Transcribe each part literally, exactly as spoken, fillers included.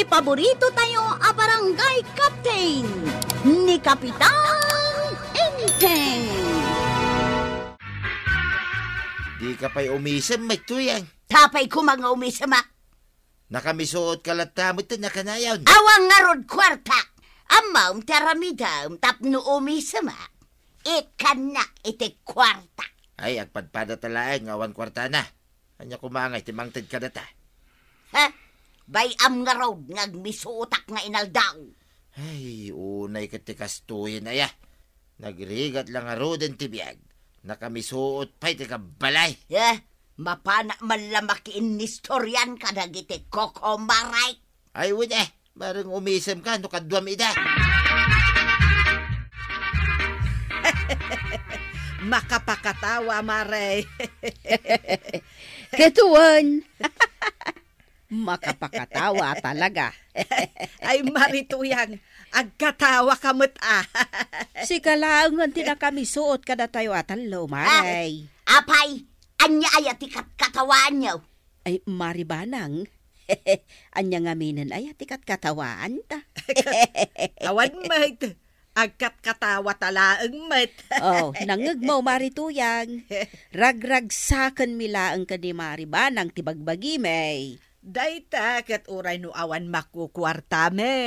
Paborito tayo a barangay captain, ni Kapitan Enteng. Di ka pay umisem, Maytoyang. Apay koma nga umisem, a? Nakamisuot ka latta met ti nakanayon. Awan ngarud kuarta. Ammom ti aramidem tapno umisem, a? Ikkannak iti kuarta. Ay, agpadpada ta laeng nga awan kuartana. Ania koma ngay ti mangted kadata? Ha? Bay-am ngarud nga agmisuotak nga inaldaw. Ay, unay ket ti kastoyen aya. Nagrigat la ngaruden ti biag. Nakamisuot pay ti kabbalay. Eh, mapanak man la makiinnistorian kadagiti kokomarek. Ay, wen, eh. Bareng umisemka no kaduam ida. Makapakatawa, Mare. Ket wen. Makapakatawa talaga. Ay, Mari Tuyang, agkatawa ka met, a. Sika laengen ti nakamisuot kadatayo a tallo, Mare. Ah, apay, ania aya ti katkatawaanyo? Ay, Mari Banang, ania ngaminen aya ti katkatawaanta? Awan met. Agkatkatawa ta laeng met. Oh, nangngegmo, Mari Tuyang. Ragragsakenmi laeng ken ni Mari Banang ti bagbagimi. Dayta ket uray no awan makukuartami.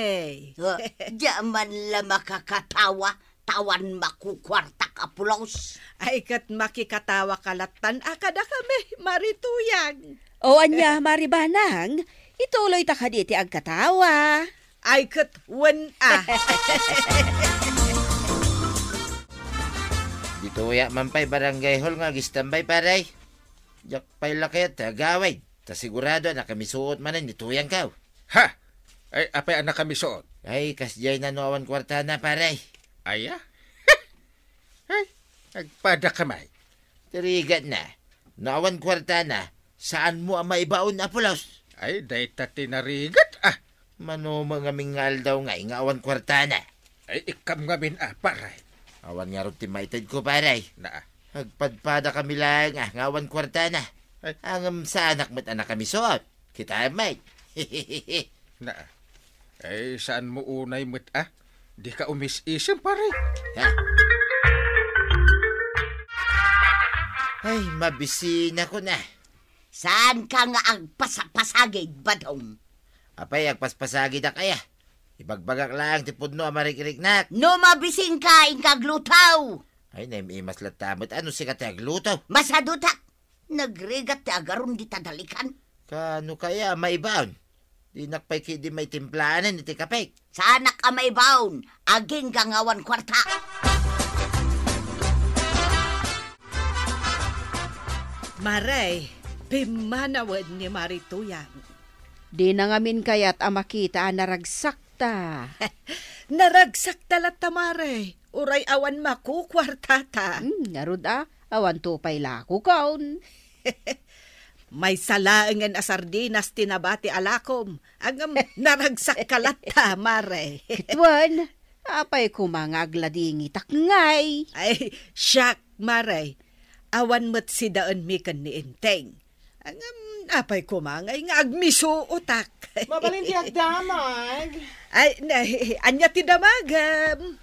Oh, diak man la makakatawa. Tawan makukuartak a pulos. Ay, ket makikatawa ka lattan a kadakami, Mari Tuyang. O ania, Mari Banang, ituloy ta kadi ti agkatawa. Ay, ket wen a. Ditoya man pay barangay hall nga agistambay, pare. Diak pay la kayat ti agawid. Ta sigurado a nakamisuot manen ni Tuyangko. Ha? Ay, apay a nakamisuot? Ay, kasdiay na no awan kuartana, pare. Aya? Ay, agpada ka may. Ti rigatna, no awan kuartana, saanmo a maibaon a pulos? Ay, dayta ti narigat, a. Mano met ngamin nga aldaw ngay nga awan kuartana? Ay, ikkam ngamin a, pare. Awan ngarud ti maitedko, pare. Naa. Agpadpadakami laeng a nga awan kuartana. Ay. Ngem saanak met a nakamisuot. Kitaem met. Naa. Ay, saanmo unay met a? Dika umis-isem, pare. Ha? Ay, mabisinakon a. Saanka nga agpasapasagid, Badong? Apay, agpaspasagidak aya? Ibagbagak laeng ti pudno a marikriknak. No mabisinka, inka agluto. Ay, naim-imas latta met a no sika ti agluto. Masadutak. Nagrigat ti agarum dita dalikan. Kaano kaya a maibaon? Dinak pay ketdi maitimplaanen iti kapek. Saanak a maibaon, agingga nga awan kuarta. Mare, pimmanawen ni Mari Tuyang. Dina ngamin kayat a makita a naragsakta. Naragsakta latta, Mare. Uray awan makukuartata. Hmm, ngarud a, awanto pay lakokon. Maysa laengen a sardinas ti nabati a lakom, ngem naragsakka latta, Mare. Ket wen, apay koma nga agladingitak ngay? Ay, siak, Mare. Awan met sidaenmi ken ni Enteng. Ngem, apay koma ngay nga agmisuotak? Mabalin ti agdamag. Ay, na, ania ti damagem?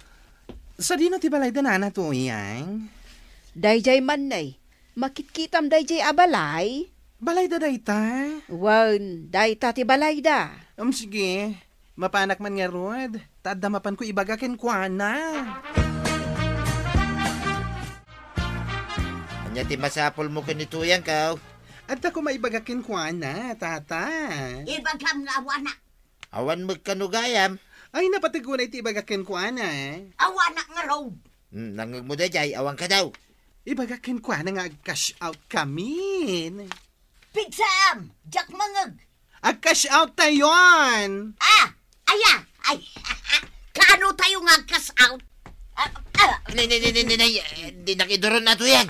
Sadino ti balay da Nana Tuyang? Daydiay man, nay. Makitkitam daydiay a balay? Balayda dayta? Wen, dayta ti balayda. Em, sige. Mapanak man ngarud, ta adda mapanko ibaga kenkuana. Ania ti masapulmo ken ni Tuyangko? Adda koma ibaga kenkuana, tata. Ibagam nga awanak. Awan met kano gayam. Ay, napateg unay ti ibaga kenkuana. Awanak ngarud. Hmm, nangngegmo daydiay, awan kano. Ibaga kenkuana nga ag-cash out kamin. Pigsam! Diak mangngeg! Ag-cash out tayon! Ah! Aya! Ay! Kaano tayo nga ag-cash out? Ah, ah! Nay, nay, nay, nay, nay, nay, eh, di nakiduron na to yan.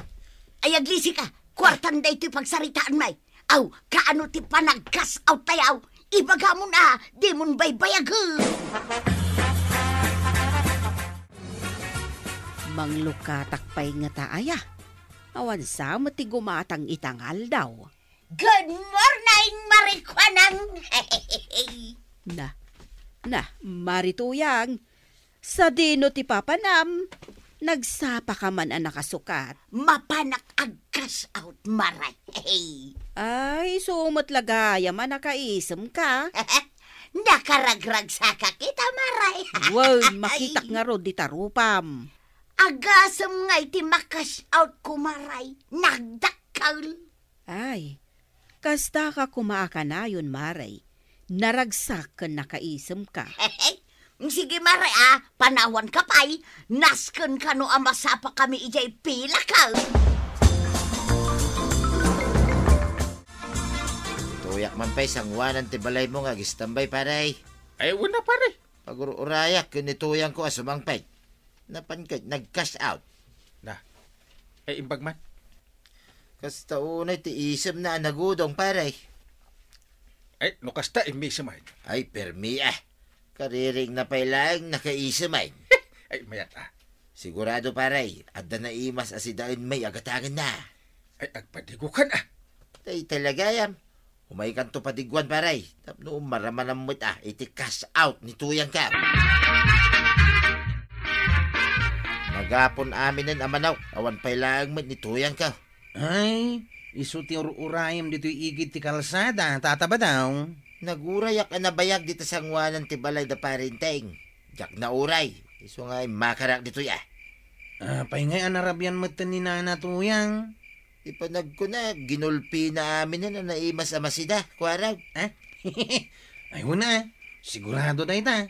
Ay, aglisi ka! Kuartan daytoy pagsaritaan, may! Aw, kaano ti panag-cash out tayo? Ibagamon a, dimon baybayagen! Manglukatak pay ngata aya? Awan sa met ti gumatang ita nga aldaw. Good morning, Marikuanang! Na, na, Mari Tuyang, sadino ti papanam? Nagsapa ka man a nakasukat. Mapanak ag-cash out, Maray. Hey. Ay, isu met la gayam a nakaisem ka. Nakaragragsakak ita, Maray. Wen, makitak ngarud dita rupam. Agasem ngay ti ma-cash out ko, Maray. Nagdakkel. Ay, kasta ka koma a kanayon, Maray. Naragsak ken nakaisem ka. Sige, Maray, a, panawan ka pay. Nasken kano a masapa kami idiay pila ka. Tuyak man pay sanguanan ti balaymo nga agistambay, pare. Ay, una, pare. Pagur-urayak ken ni Tuyang ko a sumangpet. Napan ket nag-cash out. Na. Ay, imbag man. Kasta unay ti isemna a nagudong, pare. Ay, no kasta, immiseman. Ay, permi, ah. Kariring na pay laeng nakaiseman. Ay, mayat, ah. Sigurado, pare, adda naimas a sidaen may agatagenna. Ay, agpadigokan, ah. Tay talagayam. Umaykanto padiguan, pare. Tapno maramanam met, ah, iti cash out ni Tuyang ka. Nagapon aminen a manok, awan pay laeng met ni Tuyang ka. Ay, isu ti ur-urayem ditoy igid ti kalsada, Tata Badaw. Nagurayak a nabayag dita sanguanan ti balay da Parenteng. Diak nauray. Isu nga immakarak ditoy, ah. Apay ngay a narabian metten ni Nana Tuyang? Ti panagkuna, ginulpina aminen a naimas a masida, kuarag. Ha? Ay, una, sigurado dayta.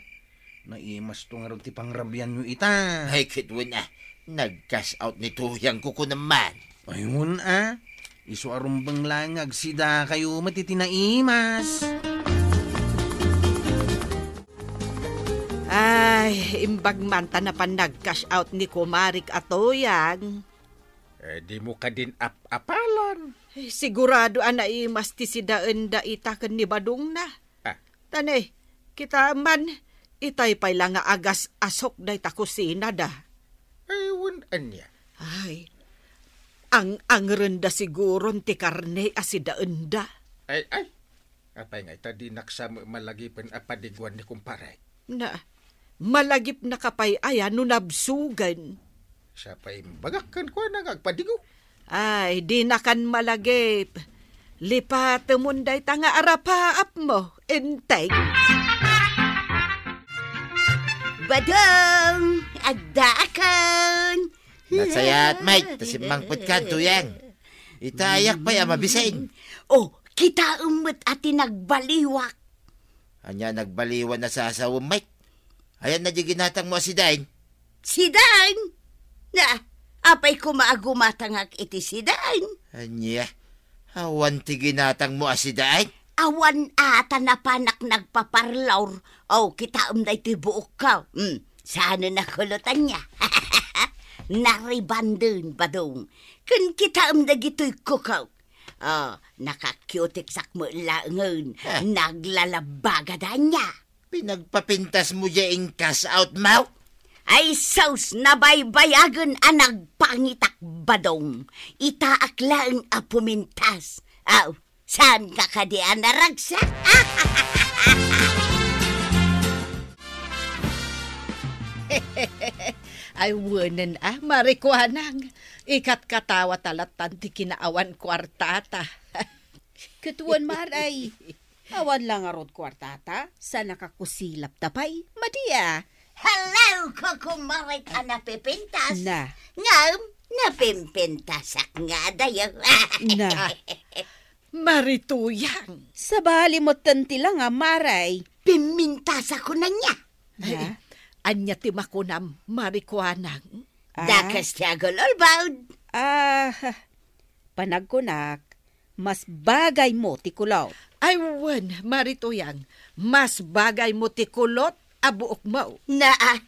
Naimas to ngarud ti pangrabianyo ita. Ay, ket wen, ah, nag-cash out ni Tuyang ko kunam man. Ay, wen, ah, isu a rumbeng laeng nga agsida kayo met iti naimas. Ay, imbag man ta napan nag-cash out ni kumarik a Tuyang. Eh, di mo kadin ap-apalan. Eh, sigurado a naimas ti sidaenda ita ken ni Badongna. Ah. Tane, kita man, itay pay la nga agas-asok dayta kusinada. Ay, wen ania? Ay, ang-angrenda siguron ti karne a sidaenda. Ay, ay. Apay ngay ta dinak sa malagipen a padiguan ni kumpare? Na, malagipnaka pay aya no nabsugen? Sa pay imbagak kenkuana nga agpadigo. Ay, dinakan malagip. Lipatemon dayta nga arapaapmo, Enteng. Badong, addaakan. Nasayaat, Mike, ta simmangpet ka, Tuyang. Itayak pay a mabising. Oh, kitaem met a ti nagbaliwak. Ania nagbaliwan a sasawem, Mike? Ayanna di ginatangmo a sidaen? Sidaen? Na, apay koma a gumatangak iti sidaen? Ania? Awan ti ginatangmo a sidaen? Awan a ta napanak nagpaparlor. Oh, kitaem daytoy buokko. Hmm, saanen a kulot ania? Naribanden, Badong. Ken kitaem dagitoy kukok. Oh, naka-cutex-ak met laengen. Ah. Naglalabagada ania. Pinagpapintasmo diay in-cash out mo? Ay sus, nabaybayagen a nagpangitak, Badong. Itaak laeng a pumintas. Aw, saanka kadi a naragsak? Ay, wenen a, Mari Kuanang. Ikatkatawa ta lattan ti kinaawan kuartata. Ket wen, Maray. Awan la ngarud kuartata, sa nakakusilap ta pay, madi a. Hello, kukumarik a napipintas. Na. Ngem, napimpintasak nga adayo. Na. Mari Tuyang. Sabali metten ti langam, Maray. Pimmintasakon ania? Na? Ay, ania ti makunam, Mari Kuanang? Ah? Dakes ti agul-ulbod. Ah, panagkunak, mas bagaymo ti kulot. Ay, wen, Mari Tuyang, mas bagaymo ti kulot a buokmo. Naa,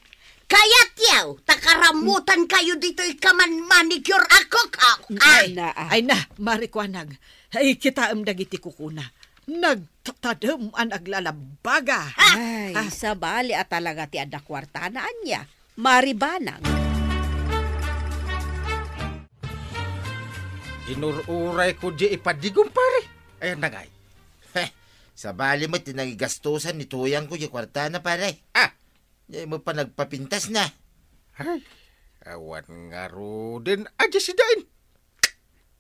kayatyo, ta karammutankayo ditoy kaman manicure a kukok. Ah! Ay, naa. Ay na, Mari Kuanang, ay, kitaem dagiti kukuna. Nagtatadem a naglalabaga. Ah! Ay, ah, sabali a talaga ti adda kuartana ania. Mari Banang. Inur-urayko diay ipadigom, pare. Ayan na ngay. Heh, Sabali met ti nangigastusan ni Tuyangko diay kuartana, pare. Ah! Diay met panagpapintasna. Ay, awan ngaruden a diay sidaen.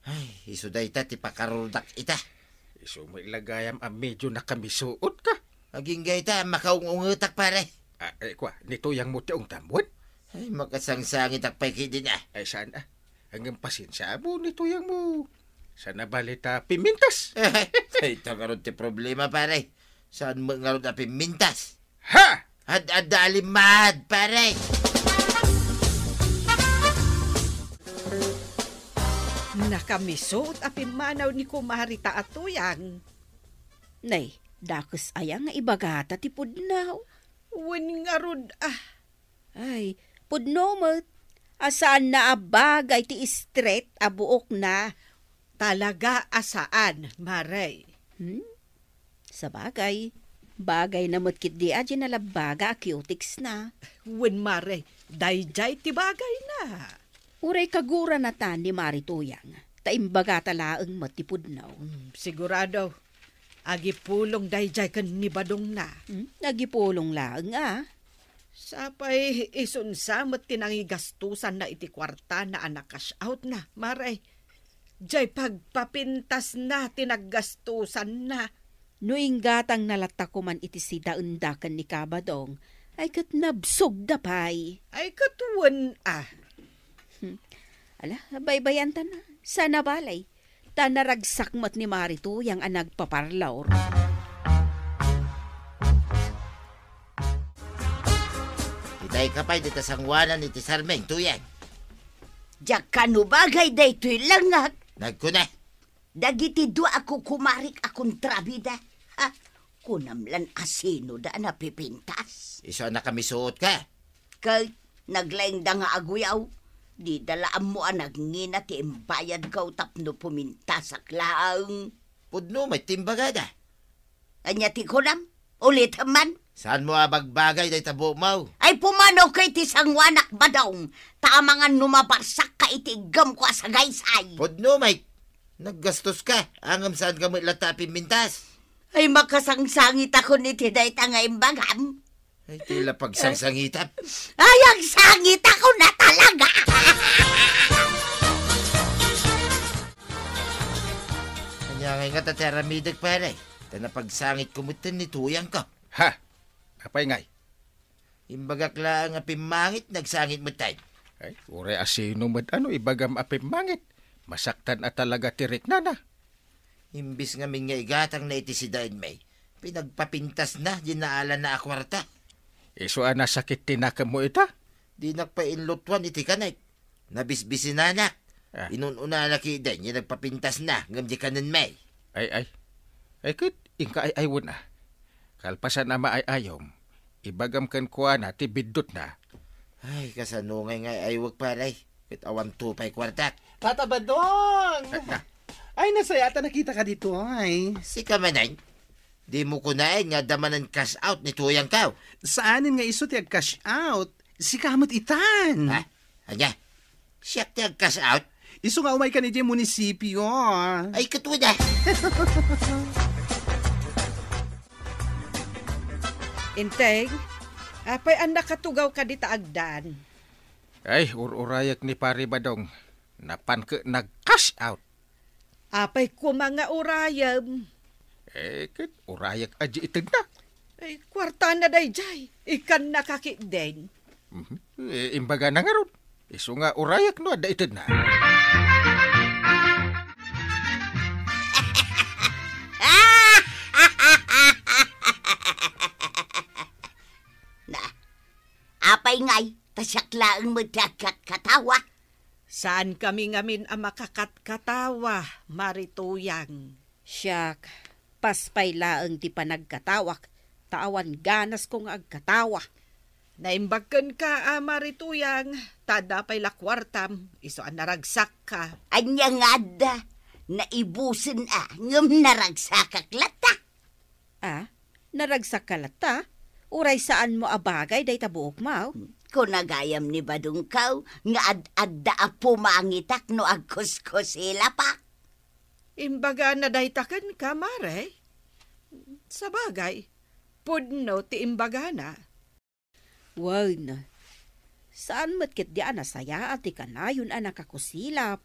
Ay, isu dayta ti pakarurodak ita. Isu met la gayam a medio nakamisuotka. Agingga ita, makaung-ungetak, pare. Ah, eh, kua, ni Tuyangmo ti ungtam, wen? Ay, makasangsangitak pay ketdin, ah. Ay, saan, ah? Ngem pasensiamo ni Tuyangmo. Saan a bale ta pimintas? Dayta ngarud ti problema, pare. Saan met ngarud a pimintas? Ha! Ad-adda a limmad, pare! Nakamisuot a pimmanaw ni Kumari ta a Tuyang. Nay, dakes aya nga ibagata ti pudno? Wen ngarud, ah. Ay, pudno met. A saanna a bagay ti straight a buokna. Talaga a saan, Mare. Hmm? Sabagay, bagayna met ketdi a di nalabbaga a cuticsna. Wen, Mare, daydiay ti bagayna. Uray kaguranatan ni Mari Tuyang, ta imbagata laeng met ti pudno. Hmm, sigurado. Agipulong daydiay ken ni Badongna. Hmm, agipulong laeng a. Sapay isunsa met ti nangigastusanna iti kuartana a na-cash outna, Mare. Diay pagpapintasna ti naggastusanna. No inggatangna latta koman iti sidaenda ken ni Kabadong, ay ket nabsogda pay. Ay ket wen a. Hmm. Ala, baybayantan a. Saan a bale. Ta naragsak met ni Mari Tuyang a nagpaparlor. Itay ka pay dita sangoanan iti sarming, Tuyang. Diak kano bagay daytoy langngak. Nagkuna. Dagiti dua a kukumarik a kontrabida. Ha? Kunam lan a sinoda a napipintas. Isu a nakamisuot ka? Ket naglaingda nga aguyaw, dida la ammo a nagngina ti imbayadko tapno pumintasak laeng. Pudno met ti imbagada. Ania ti kunam? Ulitem man. Saanmo a bagbagay dayta buokmo? Ay, pumanoka iti sangoanak, Badong, ta amangan no mabarsakka iti iggemko a sagaysay. Pudno met. Naggastos ka, ngem saan ka met latta a pimmintas. Ay, makasangsangitakon iti dayta nga imbagam. Ay, ti la pagsangsangitam. Ay, agsangit ako na talaga. Ania ngay ngata ti aramidek, pare? Ta napagsangitko metten ni Tuyangko. Ha? Apay ngay? Imbagak laeng a pimmangit, nagsangit metten. Ay, uray a sino met a no ibagam a pimmangit. Masaktan a talaga ti riknana. Imbes ngamin nga igatangna iti sidaenmi, pinagpapintasna diay naalanna a kuarta. Isu a nasakit ti nakemmo ita? Dinak pay inlutuan iti kanek. Nabisbisinanak. Ah. Inun-unana ketdin diay nagpapintasna ngem diay kanenmi. Ay, ay. Ay ket, inka ay-aywen a. Kalpasan a maay-ayom, ibagam kenkuana ti biddutna. Ay, kasano ngay nga ay-aywek, pare? Ket awanto pay kuartak. Tata Badong! Ah, ah. Ay, nasayaat a nakitaka ditoy. Sika manen? Dimo kunaen nga adda manen cash out ni Tuyangko? Saanen nga isu ti ag-cash out. Sika met itan. Ha? Ania? Siak ti ag-cash out? Isu nga umaykan idiay munisipio. Ay, ket wen a. Enteng, apay a nakatugawka dita agdan? Ay, ur-urayek ni Pari Badong. Napan ket nag-cash out. Apay koma nga urayem? Eh, ket urayek a di itedna. Ay, kuartana daydiay. Ikannaka ketdin. Mhm. Eh, imbagana ngarud. Isu nga urayek no adda itedna. Na, apay ngay, ta siak laeng met ti agkatkatawa? Saankami ngamin a makakatkatawa, Mari Tuyang. Siak, paspay laeng ti panagkatawak, ta awan ganasko nga agkatawa. Naimbag kenka a Mari Tuyang, ta adda pay la kuartam, isu a naragsakka. Ania nga adda? Naibusen a, ngem naragsakak latta. Ah, naragsakka latta? Uray saanmo a bagay dayta buokmo? Kuna gayam ni Badongko nga ad-adda a pumangitak no agkuskusilapak. Imbagana dayta kenka, Mare? Sabagay, pudno ti imbagana. Wen, saan met ketdi a nasayaat ti kanayon a nakakusilap.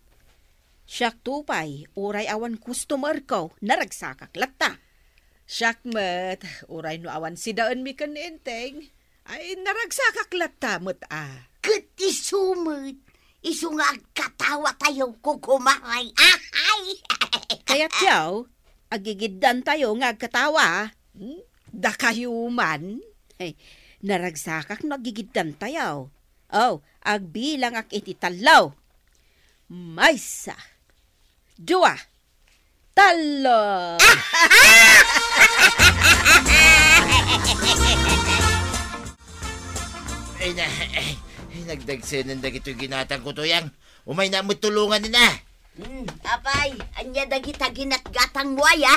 Siakto pay, uray awan customerko, naragsakak latta. Siak met, uray no awan sidaenmi ken ni Enteng, ay, naragsakak latta met a. Ket isu met, isu nga agkatawatayo, kukumaray. Ahay! Kayatyo, agigiddantayo nga agkatawa. Hmm? Dakayo man? Ay, naragsakak no agigiddantayo. Oh, agbilangak iti tallo. Maysa, dua, tallo. Ay, na, ay, nagdagsenen dagitoy ginatangko, Tuyang. Umayna met tulongan, ina. Hmm, apay, ania dagita ginatgatangmo aya?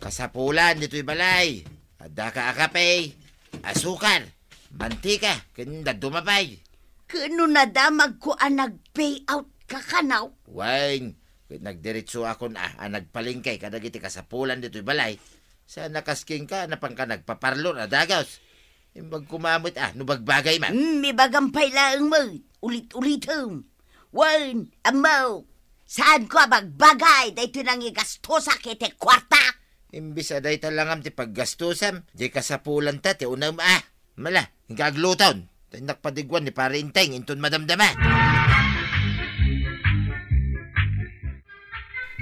Kasapulan ditoy balay. Addaka a kape, asukar, mantika, ken dadduma pay. Ken no nadamagko a nag-pay out ka kano? Wen, ket nagdiretsoakon a, a nagpalengke kadagiti kasapulan ditoy balay. Saan a kas kenka, napanka nagpaparlor a dagus. Imbag koma met a, no bagbagay man. Hmm, ibagam pay laeng met, ulit-ulitem. Wen, ammo, saanko a bagbagay daytoy nangigastosak iti kuarta. Imbes a dayta langam ti paggastosam, di kasapulanta ti unem a. Mala, inka agluton. Ta innak padiguan ni Pare Enteng inton madamdama.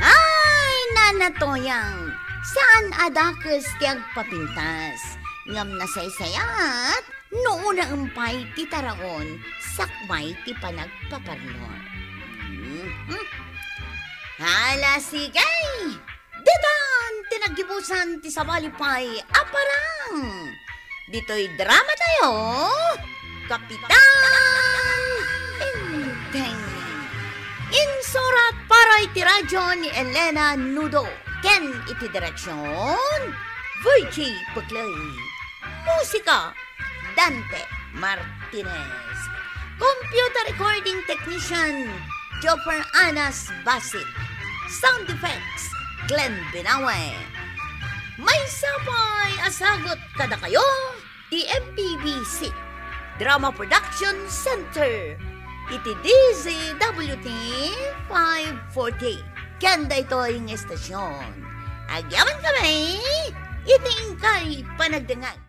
Ay, Nana Toyang, saan a dakes ti agpapintas. Ngem nasaysayaat, no unaem pay ti taraon, sakbay ti panagpaparlor. Mhm. Hala, sige! Ditan ti naggibusan ti sabali pay a parang. Ditoy drama tayo, Kapitan Enteng. Insurat para iti radyo ni Elena Nudo ken iti direksyon, Virgie Puclay. Musika, Dante Martinez. Computer recording technician, Joffer Anas Basit. Sound effects, Glenn Binawe. Maysa pay a sagut kadakayo ti M P B C Drama Production Center iti D Z W T five forty. Ken daytoy nga estasyon, agyamankami iti inkay panagdengngeg.